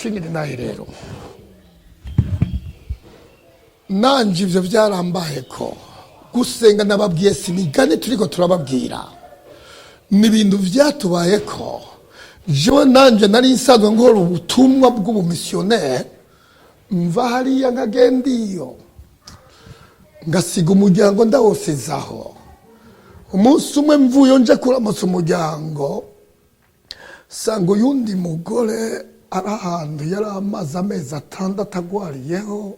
Shingire nawe rero, nanje ivyo byarambaye ko gusenga nababwiye, sinigane turiko turababwira, ni ibintu byatubaye ko jewe nanje nari nsanzwe nkora ubutumwa bw'ubumisiyoneri, mva hariya nkagenda iyo, ngasiga umuryango ndawusizaho. Umunsi umwe mvuye nje kuramutsa umuryango, sanga uyundi mugore ari ahantu yari amaze amezi 6 agwariyeho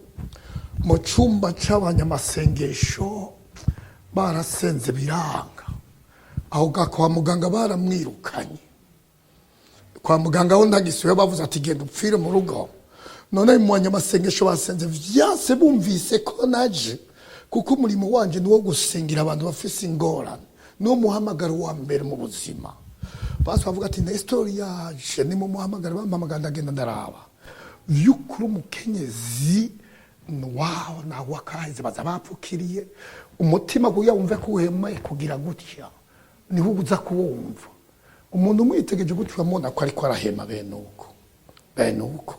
mu cyumba cy'abanyamasengesho, barasenze biranga. Aho ga kwa muganga baramwirukanye, kwa muganga aho ntagisuye, bavuze ati: "Genda upfire mu rugo." None mu banyamasengesho basenze vyase, bumvise ko naje, kuko umurimo wanje ni uwo gusengera abantu bafise ingorane, niwo muhamagaro wa mbere mu buzima. Basi bavuga ati: "Nestor yaje, ni mu muhamagaro." Bampamagara, ndagenda, ndaraba vy'ukuri umukenyezi wawo nawe akaheze, baza bapfukiriye umutima kugira wumve ko uhemaye, kugira gutya niho uza kuwumva. Umuntu umwitegereje gutya uramubona ko ariko arahema. Bene uko, bene uko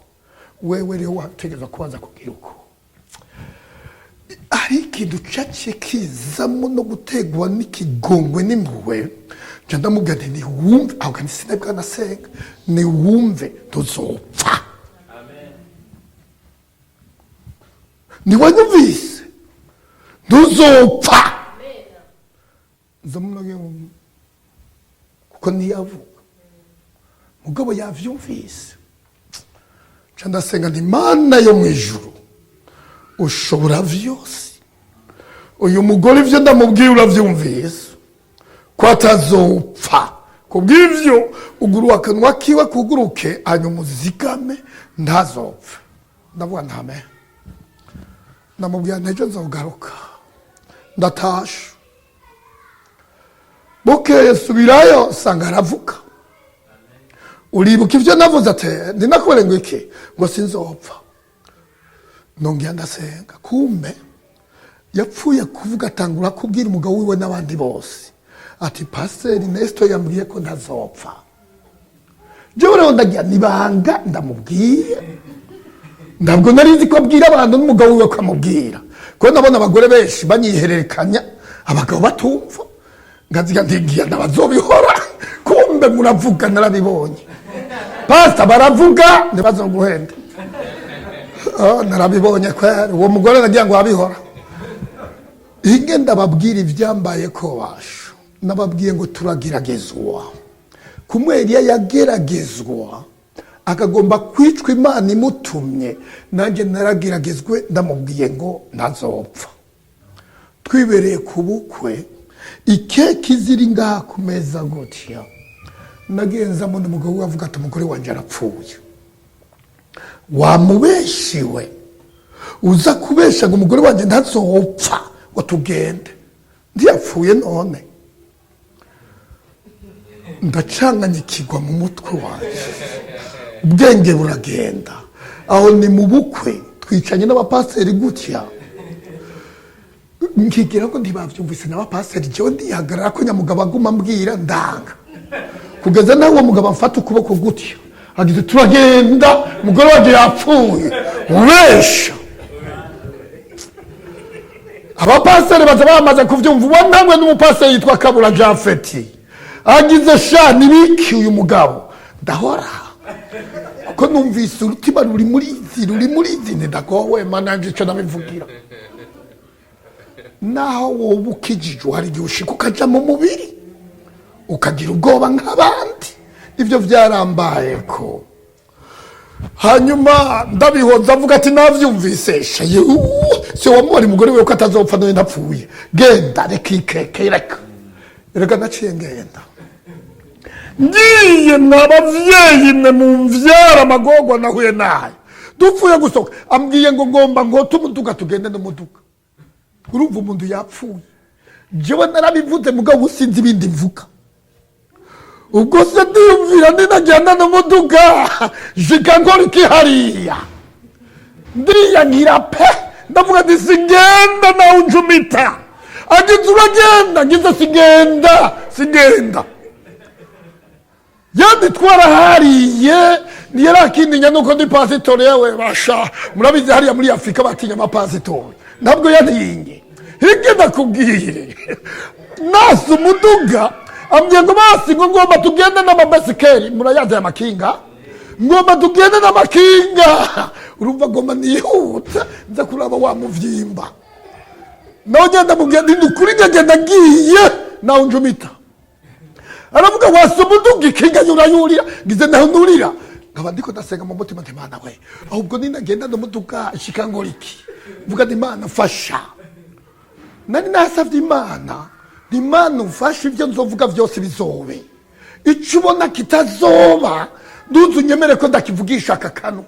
wewe rero wategerezwa kubanza kugira uko ari ikintu caciye kizamo no gutegwa n'ikigongwe n'impuhwe. Nca ndamubwira nti: "Niwumve aho kandi sinabwa nasenga, niwumve, ntuzopfa. Niwanyumvise, ntuzopfa." Nzamubwira kuko ntiyavuga, mugabo yavyumvise. Nca ndasenga nti: "Mana yo mu ijuru, ushobora vyose, uyu mugore ivyo ndamubwiye uravyumvise ko atazopfa. Kubw'ivyo uguru akanwa kiwe kuguruke, hanyuma uzigame ntazopfe." Ndavuga ntame, ndamubwira ntejo nzogaruka. Ndatashe, bukeye subirayo, sanga aravuga: "Uribuka ivyo navuze?" Ate: "Ndinakubere ngo iki?" Ngo: "Sinzopfa." Nongera ndasenga. Kumbe yapfuye kuvuga, atangura kubwira umugabo wiwe n'abandi bose ati: "Pasiteri Nestor yambwiye ko ntazopfa." Jewe rero ndagira nibanga ndamubwiye, ntabwo nari nzi ko abwira abantu n'umugabo wiwe ko amubwira, kuko ndabona abagore benshi banyihererekanya, abagabo batumva, ngaziga ntigiya ndabazobihora. Kumbe muravuga, narabibonye. Pasita, baravuga, ntibazoguhenda. Oh, narabibonye kweri. Uwo mugore nagira ngo abihora inge. Ndababwira ibyambaye ko basho nababwiye ngo turageragezwa kumwe Eliya yageragezwa akagomba kwicwa Imana imutumye. Nanjye narageragezwe ndamubwiye ngo ntazopfa, twibereye ku bukwe, ikeki ziri ngaha ku meza gutya. Nagenzamo n'umugabo we, avuga ati: "Umugore wanjye arapfuye." Wamubeshiwe, uza kubesha ngo umugore wanjye ntazopfa, ngo tugende, ntiyapfuye. None ndacanganyikirwa mu mutwe wanjye, ubwenge buragenda. Aho ni mu bukwe, twicanye n'abapasiteri gutya, nkigira ngo ntibabyumvise n'abapasiteri. Jewe ndihagarara ko nyamugabo aguma ambwira, ndanga, kugeza naho uwo mugabo amfata ukuboko gutya, agize: "Turagenda, umugore wanjye yapfuye, ubesha." Abapasiteri baza bamaze kubyumva. Uwo namwe n'umupasiteri yitwa Kabura Jafeti, agize: "Sha, nibiki uyu mugabo?" Ndahora kuko numvise urutima ruri muri izi, ruri muri izi, ntidagowe mananje icyo nabivugira. Naho wowe ukijijwe, hari igihe ushika ukaja mu mubiri, ukagira ubwoba nk'abandi. Ibyo byarambaye ko hanyuma ndabihoza, avuga ati: "Navyumvise sha, se wamubona umugore wiwe ko atazopfa, none ndapfuye. Genda, reka ikeke, reka reka." Naciye ngenda, ngiye mwa bavyeyi mwe mumvyara, amagorwa nahuye nayo. Dupfuye gusohoka, ambwiye ngo ngomba ngote umuduga, tugende n'umuduga. Urumva umuntu yapfuye, jewe narabivuze, mugabo usinzi ibindi mvuga. Ubwo se ndiyumvira ninagenda n'umuduga, jika nkora iki hariya? Ndiyangira pe, ndavuga nti: "Sigenda nawe unjumita." Agize: "Uragenda." Ngize: "Sigenda, sigenda." Yandi twarahariye. Ntiyarakindinya nuko ndi pasitori. Yewe basha, murabizi hariya muri Afurika batinya amapasitori. Ntabwo yatinye. Hirya ndakubwire, nasi umuduga ambwiye ngo basi ngo ngomba tugende n'amabasikeri. Murayazi aya makinga, ngomba tugende n'amakinga. Urumva ngomba nihuta nza kuraba wa muvyimba. Nawe ngenda mugenda, ni ukuri ngagenda ngiye nawe njumita. Aravuga wasa umuduga ikinga yurayurira ngize naho nurira, nkaba ndiko ndasenga mu mutima nti: "Mana we, ahubwo ninagenda n'umuduga nshika ngora iki?" Mvuga nti: "Imana mfasha." Nari nasavye Imana nti: "Imana umfashe, ibyo nzovuga byose bizobe. Icyo ubona kitazoba nduzi unyemere ko ndakivugisha aka kanwa."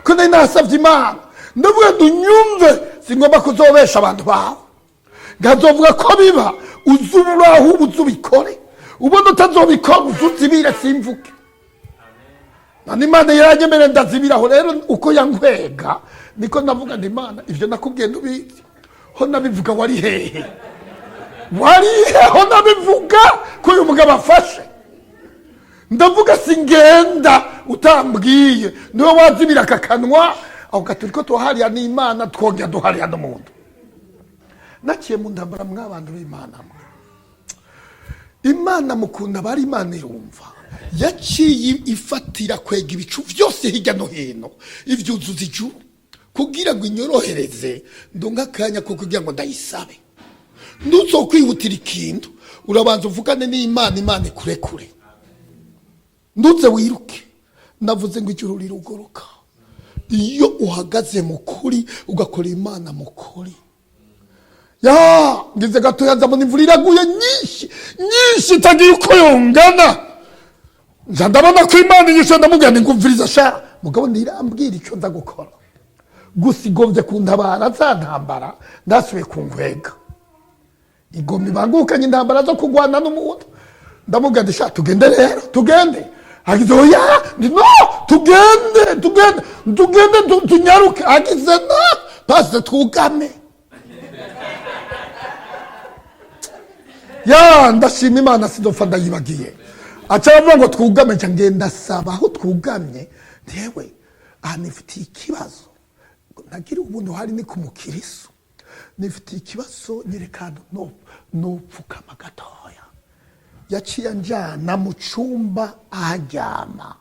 Ko nari nasavye Imana, ndavuga ngo: "Unyumve, singomba kuzobesha abantu bawe. Nkazovuga ko biba, uze uraho uze ubikore. Ubona utazobikora uze uzibire simvuge." None Imana yaranyemereye ndazibiraho. Rero uko yankwega niko navuga nti: "Imana, ibyo nakubwiye ntubizi? Ho nabivuga wari hehe? Wari hehe ho nabivuga ko uyu mugabo afashe?" Ndavuga singenda utambwiye. Niwe wazibira aka kanwa aho gaturi ko tuhariya n'Imana, twongera duhariya n'umuntu. Naciye mu ntambara mw'abantu b'Imana mwe. Imana mukunda bari Imana irumva. Yaciye ifatira kwega ibicu byose hirya no hino, ibyuzuza ijuru kugira ngo inyorohereze ndonke akanya ko kugira ngo ndayisabe. Ntuzokwihutira ikintu, urabanza uvugane n'Imana, Imana ikurekure, ntuze wiruke. Navuze ngo ijuru rirugoroka iyo uhagaze mu kuri, ugakora Imana mu kuri. Ya ngize gatoya nzabona imvura iraguye nyinshi nyinshi itagira uko yongana. Nza ndabona ko Imana inyishe. Ndamubwira nti: "Ngumviriza sha mugabo, ntirambwira icyo nza gukora gusa, igombye kuntabara za ntambara ndasubiye kunkwega, igomba ibangukanye intambara zo kurwana n'umuntu." Ndamubwira nti: "Sha tugende rero, tugende." Agize: "Oya." Ndi: "No, tugende, tugende, tugende, tunyaruke." Agize: "No, pasite, twugame." Ya ndashima Imana, sidopfa ndayibagiye. Aca aravuga ngo twugame. Nca ngenda saba aho twugamye. Ntewe aha nifitiye ikibazo, nagira ubuntu hari ni ku mukiriso, nifitiye ikibazo, nyerekana no nopfukama gatoya. Yaciye anjana mu cumba aharyama,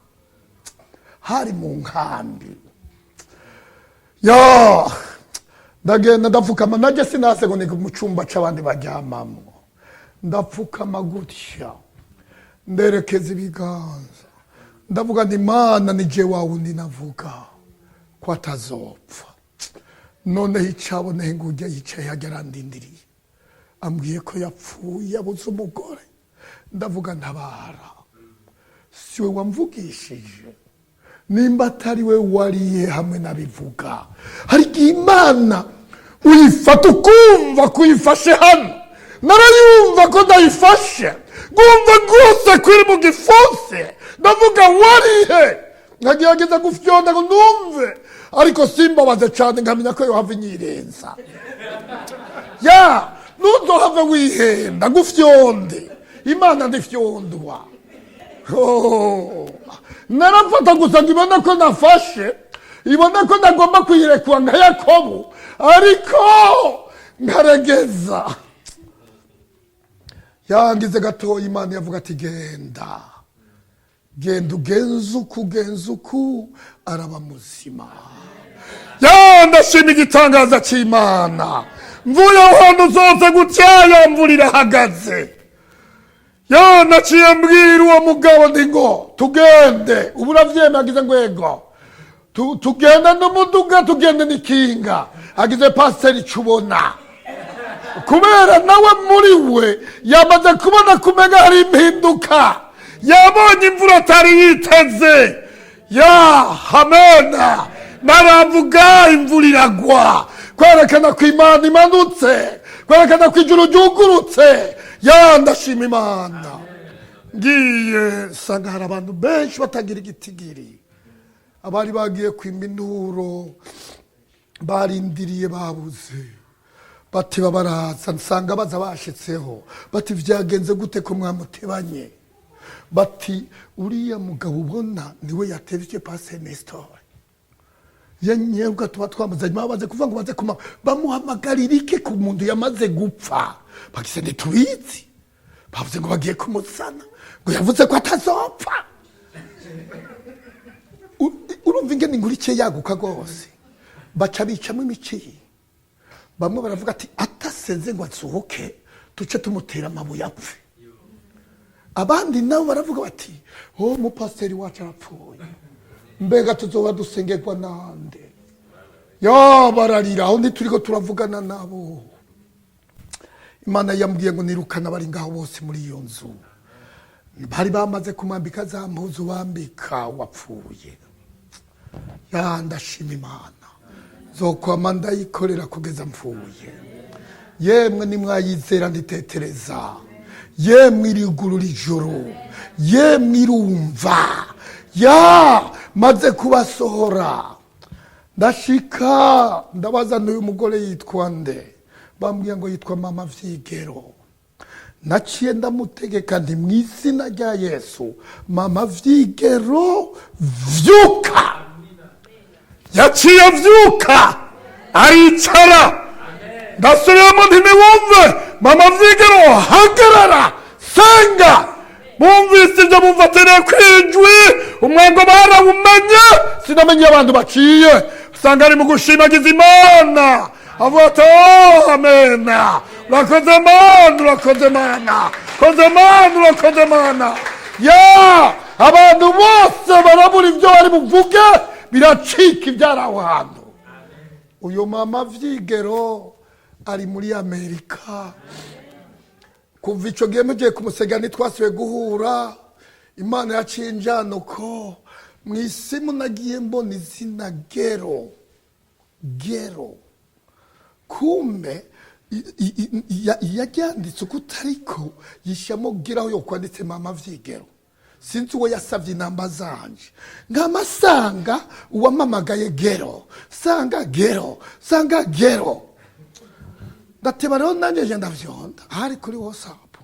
hari mu nkambi. Ya ndagenda ndapfukama, najye sinase ngo ni mu cyumba c'abandi baryamamwo. Ndapfukama gutya, nderekeza ibiganza, ndavuga nti: "Mana, ni je wa wundi navuga ko atazopfa. Noneho icaboneye ngujya yicaye hajya arandindiriye, ambwiye ko yapfuye abuze umugore." Ndavuga: "Ntabara, siwe wamvugishije? Nimba atari we wariye hamwe nabivuga?" Hari igihe Imana uyifata ukumva ko uyifashe. Hano narayumva ko ndayifashe, ngumva rwose ko iri mu gifunsi. Ndavuga: "Warihe?" Nkagerageza gufyonda ngo numve, ariko simbabaze cyane, nkamenya ko yohava inyirenza. Ya ntuzohave wihenda ngo ufyonde. Imana ndifyondwa. Oh, narafata gusa ngo ibone ko nafashe, ibone ko nagomba kuyirekura nka Yakobo, ariko nkaregeza. Yangize gatoya, Imana yavuga ati: "Genda, genda, ugenze uku, ugenze uku, araba muzima." Ya ndashima igitangaza cy'Imana. Mvuye aho hantu zose gutya, ya mvura irahagaze. Ya naciye mbwira uwo mugabo ndi ngo tugende, ubu uravyemeye? Agize ngo ego. Tugende n'umuduga, tugende n'ikinga. Agize: "Pasiteri, ico ubona?" Kubera nawe muri we yamaze kubona kumenya hari impinduka, yabonye imvura atari yiteze. Ya hamena naravuga imvura iragwa, kwerekana ko Imana imanutse, kwerekana ko ijuru ryugurutse. Ya ndashima Imana. Ngiye nsanga hari abantu benshi batagira igitigiri, abari bagiye kwimba inturo, barindiriye babuze, bati baraza. Nsanga baza bashitseho, bati: "Vyagenze gute ko mwamutebanye?" Bati uriya mugabo ubona niwe yatevye Pastor Nestor. Yanyebwa tuba twamuzanye, babaze kuvuga ngo baze kuma bamuhamagarira iki ku muntu yamaze gupfa? Bagize ntitubizi, bavuze ngo bagiye kumusana, ngo yavuze ko atazopfa. Urumva ingene inkuru iciye yaguka rwose, baca bicamo imici. Bamwe baravuga ati atasenze ngo azuke duce tumutera amabuye apfe. Abandi nabo baravuga bati oh, umupasiteri wacu arapfuye, mbega tuzoba dusengerwa nande? Ya, bararira. Aho ntituriko turavugana nabo. Imana yambwiye ngo nirukana abari ngaho bose muri iyo nzu. Bari bamaze kumwambika za mpuzu bambika wapfuye. Ya, ndashima Imana, zokwama ndayikorera kugeza mpfuye. Yemwe nimwayizera nditetereza, yemwe irigurura ijuru, yemwe irumva. Ya, maze kubasohora ndashika ndabaza n'uyu mugore yitwa nde? Bambwiye ngo yitwa Mama Vyigero. Naciye ndamutegeka nti mu izina rya Yesu, Mama Vyigero, vyuka! Yaciye avyuka aricara. Ndasubiramo nti niwumve, Mama Vyigero, hagarara, senga! Bumvise ibyo bumva kwijwi umwango barawumenye. Sinamenye abantu baciye usanga ari mu gushimagiza Imana, avuga ati "Oh, amena, urakoze Mana, urakoze Mana, koze Mana, urakoze Mana." Ya, abantu bose barabura ibyo bari buvuge, biracika ibyari aho hantu. Uyu Mama Vyigero ari muri Amerika. Kuva icyo gihe mugiye kumusega ntitwasubiye guhura. Imana yaciye injyana uko mu isimu nagiye mbona izina Gero Gero. Kumbe yaryanditse uko utariko yishyamo geraho yo kwanditse Mama Vyigero. Sinzi uwo yasabye inamba zanje, nkamasanga uwamamagaye Gero, sanga Gero, sanga Gero. Ndateba rero nanjye nje ndavyonda ahari kuri WhatsApp,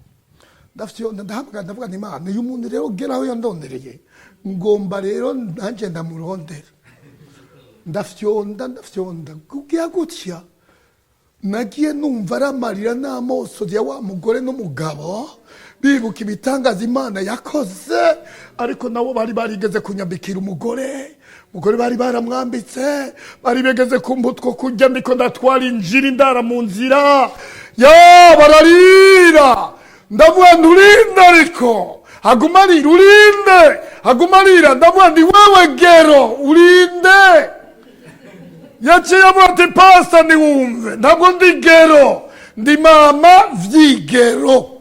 ndafyonda, ndahamagara, ndavuga nti Imana, uyu muntu rero geraho yandondereye, ngomba rero nanjye ndamurondera. Ndafyonda, ndafyonda, kugira gutya nagiye numva ari amarira n'amosozi ya wa mugore n'umugabo bibuka ibitangaza Imana yakoze. Ariko nabo bari barigeze kunyambikira umugore, umugore bari baramwambitse, bari begeze kumpa utwo kurya ndiko ndatwara injiri ndara mu nzira. Ya, bararira. Ndavuga nti urinde, ariko haguma arira, urinde, haguma arira. Ndavuga nti wewe Gero, urinde! Yaciye avuga ati pasta, niwumve, ntabwo ndi Gero, ndi Mama Vyigero.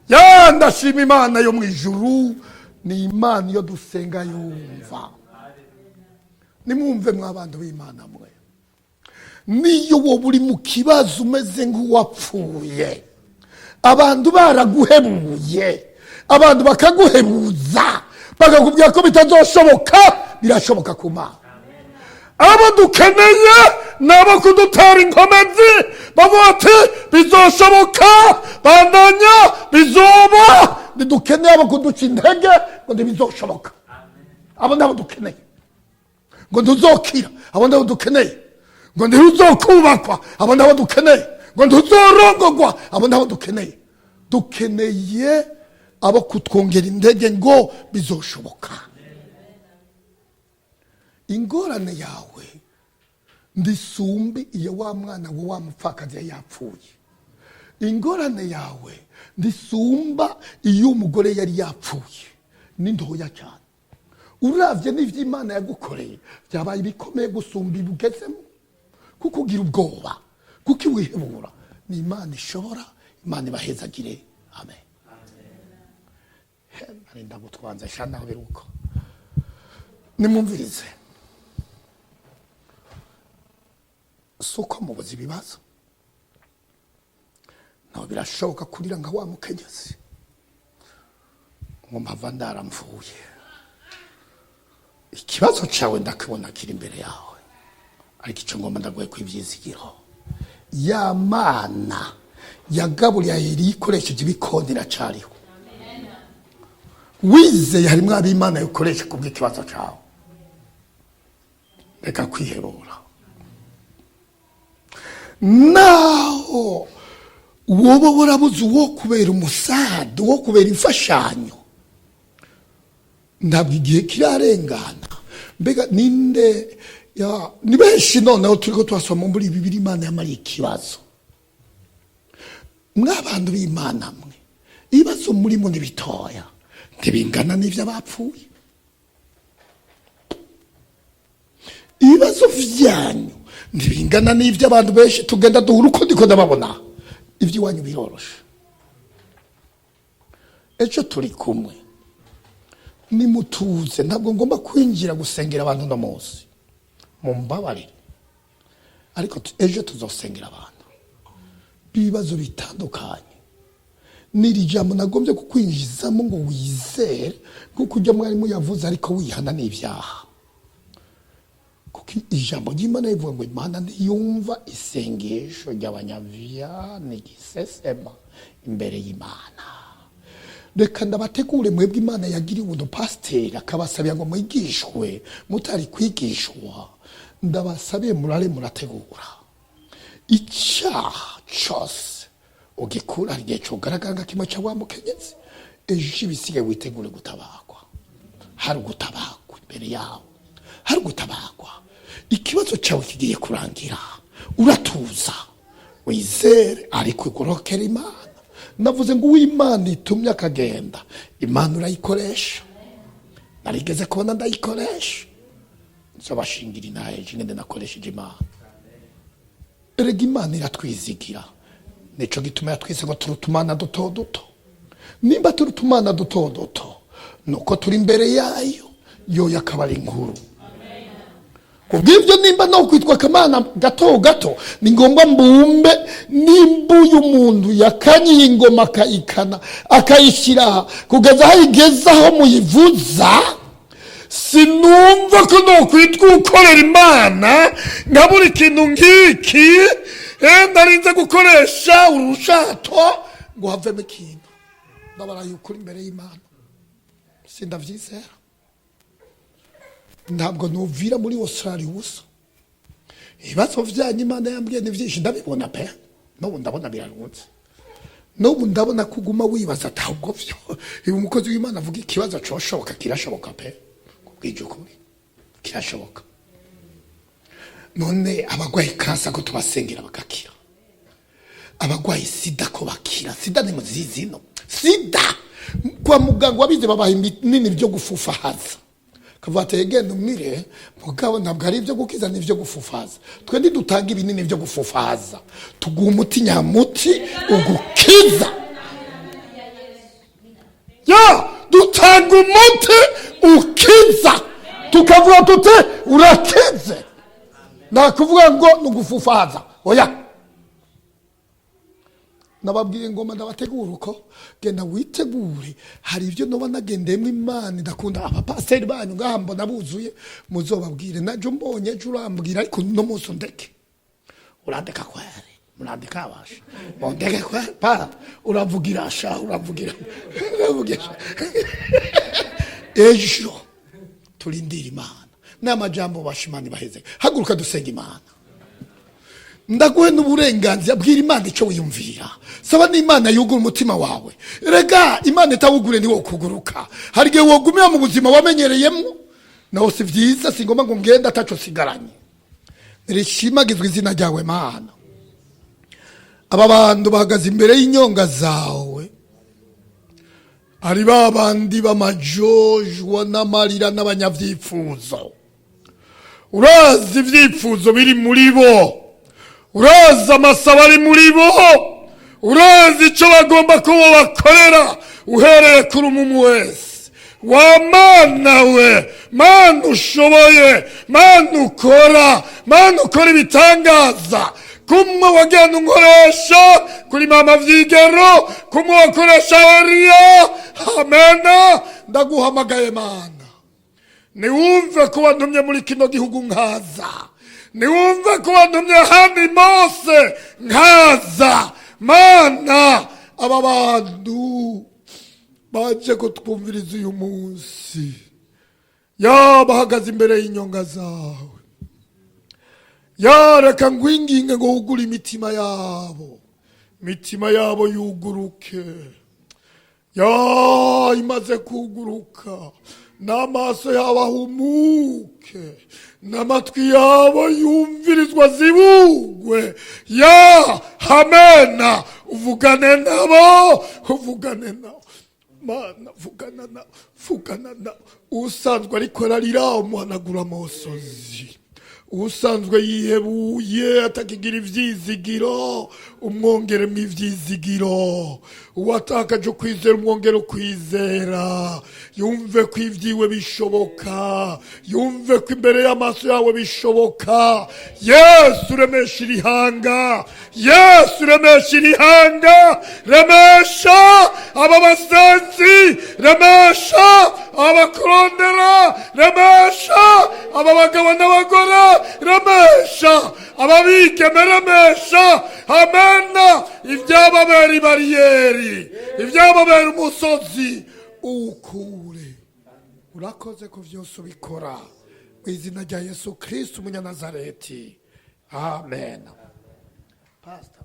Ya, ndashima Imana yo mu ijuru. Ni Imana iyo dusenga yumva. Nimwumve mw'abantu b'Imana mwe, niyo wowe uri mu kibazo umeze nk'uwapfuye, abantu baraguhebuye, abantu bakaguhebuza, bakakubwira ko bitazoshoboka, birashoboka ku Mana. Abo dukeneye ni abo kudutera inkomezi, bavuga ati bizoshoboka, bandanya, bizoba. Ntidukeneye abo kuduca intege ngo ntibizoshoboka. Abo nabo dukeneye ngo ntuzokira, abo nabo dukeneye ngo ntuzokubakwa, abo nabo dukeneye ngo ntuzorongogwa, abo nabo dukeneye. Dukeneye abo kutwongera intege ngo bizoshoboka. Ingorane yawe ndisumbi iyo wa mwana we wa mupfakazi yari yapfuye. Ingorane yawe ndisumba iyo umugore yari yapfuye, ni ntoya cyane uravye n'ivyo Imana yagukoreye. Byabaye ibikomeye gusumba ibugezemo, kuko ugira ubwoba, kuko iwihebura. Ni Imana ishobora. Imana ibahezagire, amen. Nari ndagutwanza sha, naho biruko. Nimwumvirize, si uko mubuze ibibazo, naho birashoboka kurira nka wa mukenyezi ngo mpava ndaramvuye. Ikibazo cyawe ndakibona kiri imbere yawe, ariko icyo ngomba ndaguhe ku ibyizigiro, ya Mana yagaburiye Eliya ikoresheje ibikoni iracariho. Wizeye harimo ab'Imana yokoresha kubw'ikibazo cyawe. Reka kwihebura. Naho woba warabuze uwo kubera umusada, uwo kubera imfashanyo, ntabwo igihe kirarengana. Mbega ninde ya ni benshi? Noneho turiko turasoma muri Bibiri, Imana yamariye ikibazo. Mw'abantu b'Imana mwe, ibibazo murimo ni bitoya, ntibingana n'ivy'abapfuye. Ibibazo vyanyu ntibingana n'ivy'abantu benshi tugenda duhura uko ndiko ndababona. Ivy'iwanyu biroroshe. Ejo turi kumwe, nimutuze. Ntabwo ngomba kwinjira gusengera abantu uno munsi, mumbabarire, ariko ejo tuzosengera abantu b'ibibazo bitandukanye. N'iri jambo nagombye kukwinjizamo ngo wizere, nk'uko ujya mwarimu yavuze, ariko wihana n'ibyaha, kuko ijambo ry'Imana rivuga ngo Imana ntiyumva isengesho ry'abanyabyaha, ni igisesema imbere y'Imana. Reka ndabategure mwebwe Imana yagiriye ubuntu, pasiteri akabasabira ngo mwigishwe mutari kwigishwa. Ndabasabiye murare murategura. Icyaha cyose ugikura, hari igihe cogaragara nka kimwe cya wa mukenyezi. Ejo ibisigaye witegure gutabagwa. Hari ugutabagwa imbere yawe, hari ugutabagwa. Ikibazo cyawe kigiye kurangira. Uratuza wizere, ariko ugorokera Imana. Navuze ngo uw'Imana itumye akagenda, Imana urayikoresha. Narigeze kubona ndayikoresha, nzobashingira intahe ngende nakoresheje Imana. Erega Imana iratwizigira, nico gituma yatwise ngo turi utumana duto duto. Nimba turi utumana duto duto, nuko turi imbere yayo, yoyo akaba ari inkuru. Kubw'ibyo, nimba no kwitwa akamana gato gato, ni ngombwa mbumbe. Nimba uyu muntu yakanyiye ingoma akayikana, akayishyira aha kugeza aho igeze, aho muyivuza, Sinumva ko nokwitwa ukorera Imana nkabura ikintu nk'iki. Narinze gukoresha urushato ngo havemo ikintu. Ndabaraye ukuri imbere y'Imana, sindavyizera. Ntabwo nuvira muri Australia ubusa. Ibibazo vyanyu Imana yambwiye ni vyinshi, ndabibona pe. N'ubu ndabona birarunze, n'ubu ndabona kuguma wibaza ati ahubwo vyo ibi umukozi w'Imana avuga, ikibazo coshoboka? Kirashoboka pe, kubwije ukuri kirashoboka. None abagwaye kansa ko tubasengera bagakira, abagwaye sida ko bakira? Sida ni muzizi no sida kwa muganga wabize babaha ibinini byo gufufahaza, kavuga ati genda umire, mugabo ntabwo ari ibyo gukiza, ni ibyo gufufaza. Twe ntidutanga ibinini byo gufufaza, tuguha umuti nyamuti ugukiza. Ya, dutanga umuti ukiza, tukavuga tuti urakize, nta kuvuga ngo ni ugufufaza, oya. Nababwiye ngoma ndabategura uko genda witegure. Hari ibyo noba nagendeyemo, Imana idakunda. Abapasiteri banyu ngaha mbona buzuye, muzobabwire. Najo mbonye ejo urambwira, ariko uno munsi undeke. Urandeka kweri, murandeka abasha mundeke kweri pa. Uravugira sha, uravugira, uravugira. Ejo turindire Imana n'amajambo bashimana baheze. Haguruka dusenga Imana. Ndaguhe n'uburenganzira, bwira Imana icyo wiyumvira, saba n'Imana yugura umutima wawe. Rega Imana itawugure niwo kuguruka. Hari igihe wogumira mu buzima wamenyereyemo, naho si byiza. Si ngombwa ngo ngende ataco sigaranye. Rishimagizwe izina ryawe, Mana. Aba bantu bahagaze imbere y'inyonga zawe, ari ba bandi b'amajojwa n'amarira n'abanyabyifuzo. Urazi ibyifuzo biri muri bo, urazi amasaba ari muri bo, urazi icyo bagomba kuba bakorera, uhereye kuri umwe wese. Wa Mana we, Mana ushoboye, Mana ukora, Mana ukora ibitangaza, kumwe wagenda unkoresha kuri mama Vyigero, kumwe wakoresha Eliya, amena. Ndaguhamagaye Mana, niwumve ko wantumye muri kino gihugu nkaza, niwumve ko wantumye ahandi mose nkaza. Mana, aba bantu Baje kutwumviriza uyu munsi, ya bahagaze imbere y'inyonga zawe. Ya, reka ngwinginge ngo wugure imitima yabo, imitima yabo yuguruke. Ya, imaze kuguruka, n'amaso yabo ahumuke, n'amatwi yabo yumvirizwa zibugwe. Ya, hamena, uvugane nabo, uvugane nabo Mana, vugana nabo, vugana nabo. Usanzwe ariko ararira, umuhanagura amosozi. Usanzwe yihebuye, atakigira ivyizigiro, umwongere mu ivyizigiro. Uwatakaje ukwizera, umwongere ukwizera. Yumve ko ivyiwe bishoboka, yumve ko imbere y'amaso yawe bishoboka. Yesu, remesha irihanga. Yesu, remesha irihanga, remesha aba basenzi, remesha abakurondera, remesha aba bagabo n'abagore, remesha ababigeme, remesha amena ibyababera ibariyeri, ibyababera umusozi, uwukure. Urakoze ko byose ubikora mu izina rya Yesu Kristo umunyanazareti, amen. Pastor.